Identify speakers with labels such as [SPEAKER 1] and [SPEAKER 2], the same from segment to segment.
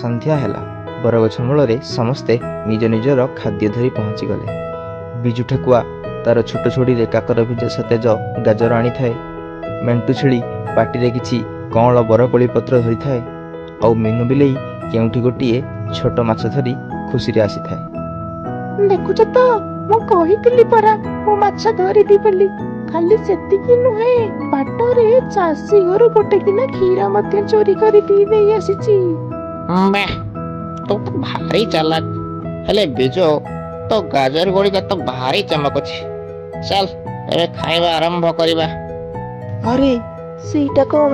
[SPEAKER 1] ସନ୍ଧ୍ୟା ହେଲା। ବରଗଛ ମୂଳରେ ସମସ୍ତେ ନିଜ ନିଜର ଖାଦ୍ୟ ଧରି ପହଞ୍ଚିଗଲେ। ବିଜୁ ଠେକୁଆ ତାର ଛୋଟ ଛୁଡ଼ିରେ କାକର ଭିଜା ସତେଜ ଗାଜର ଆଣିଥାଏ। ମେଣ୍ଟୁ ଛେଳି ପାଟିରେ କିଛି କଅଁଳ ବରକୋଳି ପତ୍ର ଧରିଥାଏ ଆଉ ମିନୁ ବିଲେଇ କେଉଁଠି ଗୋଟିଏ ଛୋଟ ମାଛ ଧରି ଖୁସିରେ ଆସିଥାଏ।
[SPEAKER 2] ଦେଖୁଛ ତ, ମୁଁ କହିଥିଲି ପରା ମୁଁ ମାଛ ଧରିବି ବୋଲି। ଖାଲି ସେତିକି ନୁହେଁ, ବାଟରେ ଚାଷୀ ଘରୁ ଗୋଟେ କିନା କ୍ଷୀର ମଧ୍ୟ ଚୋରି କରି ପିଇ ଦେଇ ଆସିଛି।
[SPEAKER 3] ବାଃ, ତୁ ତ ଭାରି ଚାଲାକ। ହେଲେ ବିଜୁ, ତୋ ଗାଜର ଗୁଡ଼ିକ ତ ଭାରି ଚମକୁଛି। ଚାଲ, ଏବେ ଖାଇବା ଆରମ୍ଭ କରିବା।
[SPEAKER 4] ଆରେ, ସେଇଟା କଣ?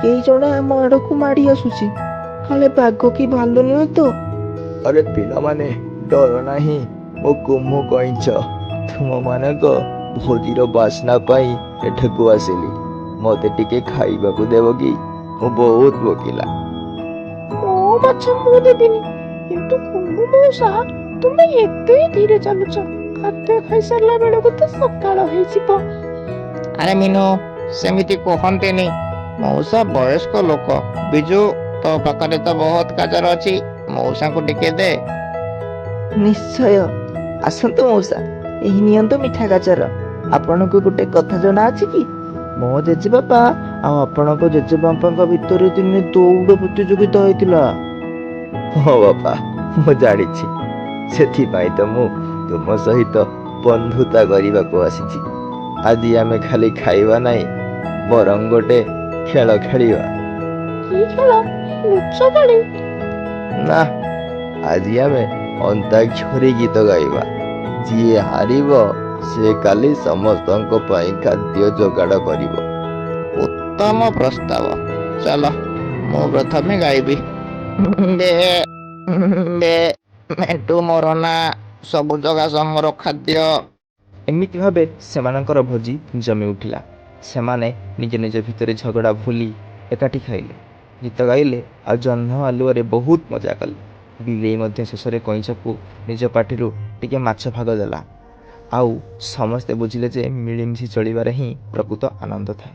[SPEAKER 4] କେହି ଜଣେ ଆମ ଆଡକୁ ମାଡ଼ି ଆସୁଛି। କାଳେ ବାଘ କି ଭାଲୁ ନୁହେଁ ତ?
[SPEAKER 5] ଆରେ ପିଲାମାନେ, ଡର ନାହିଁ। ମୁଁ କୁମୁ କଇଁଛ। ତୁମମାନଙ୍କ ଭୋଜିର ବାସ୍ନା ପାଇଁ ଏଠାକୁ ଆସିଲି। ମୋତେ ଟିକେ ଖାଇବାକୁ ଦେବ କି? ମୁଁ ବହୁତ ଭୋକିଲା।
[SPEAKER 2] ମୋ ମାଛ ମୁଁ ଦେବିନି, କିନ୍ତୁ କୁମୁ ମଉସା, ତୁମେ ଏତେ ଧୀରେ ଚାଲୁଛ, ଖାଦ୍ୟ ଖାଇସାରିଲା ବେଳକୁ ତ ସକାଳ ହେଇଯିବ।
[SPEAKER 3] ଆରେ ମିନୁ, ସେମିତି କୁହନ୍ତିନି। ମଉସା ବୟସ୍କ ଲୋକ। ବିଜୁ, ତୋ ପାଖରେ ତ ବହୁତ ଗାଜର ଅଛି, ମଉସାଙ୍କୁ ଟିକେ ଦେ।
[SPEAKER 4] ନିଶ୍ଚୟ। ଆସନ୍ତୁ ମଉସା, ଏହି ନିଅନ୍ତୁ ମିଠା ଗାଜର। ଆପଣଙ୍କୁ ଗୋଟେ କଥା ଜଣା ଅଛି କି? ମୋ ଜେଜେବାପା ଆଉ ଆପଣଙ୍କ ଜେଜେବାପାଙ୍କ ଭିତରେ ଦିନେ ଦୌଡ଼ ପ୍ରତିଯୋଗିତା ହେଇଥିଲା।
[SPEAKER 5] ହଁ ବାପା, ମୁଁ ଜାଣିଛି। ସେଥିପାଇଁ ତ ମୁଁ ତୁମ ସହିତ ବନ୍ଧୁତା କରିବାକୁ ଆସିଛି। ଆଜି ଆମେ ଖାଲି ଖାଇବା ନାହିଁ, ବରଂ ଗୋଟେ ଖେଳ ଖେଳିବା।
[SPEAKER 2] କି ଖେଳ? ଲୁଚକାଳି?
[SPEAKER 5] ନା, ଆଜି ଆମେ ଅନ୍ତାକ୍ଷରୀ ଗୀତ ଗାଇବା। ଯିଏ ହାରିବ, ସେ କାଲି ସମସ୍ତଙ୍କ ପାଇଁ ଖାଦ୍ୟ ଯୋଗାଡ଼ କରିବ।
[SPEAKER 3] ଉତ୍ତମ ପ୍ରସ୍ତାବ। ଚାଲ, ମୁଁ ପ୍ରଥମେ ଗାଇବି। ବେ ବେ ମେଣ୍ଟୁ ମୋର ନା, ସବୁଜ ଘାସ ମୋର ଖାଦ୍ୟ।
[SPEAKER 1] ଏମିତି ଭାବେ ସେମାନଙ୍କର ଭୋଜି ଜମି ଉଠିଲା। ସେମାନେ ନିଜ ନିଜ ଭିତରେ ଝଗଡ଼ା ଭୁଲି ଏକାଠି ଖାଇଲେ, ଗୀତ ଗାଇଲେ ଆଉ ଜହ୍ନ ଆଲୁଅରେ ବହୁତ ମଜା କଲେ। ବିଲେଇ ମଧ୍ୟ ଶେଷରେ କଇଁଛକୁ ନିଜ ପାଟିରୁ ଟିକେ ମାଛ ଭାଗ ଦେଲା ଆଉ ସମସ୍ତେ ବୁଝିଲେ ଯେ ମିଳିମିଶି ଚଳିବାରେ ହିଁ ପ୍ରକୃତ ଆନନ୍ଦ ଥାଏ।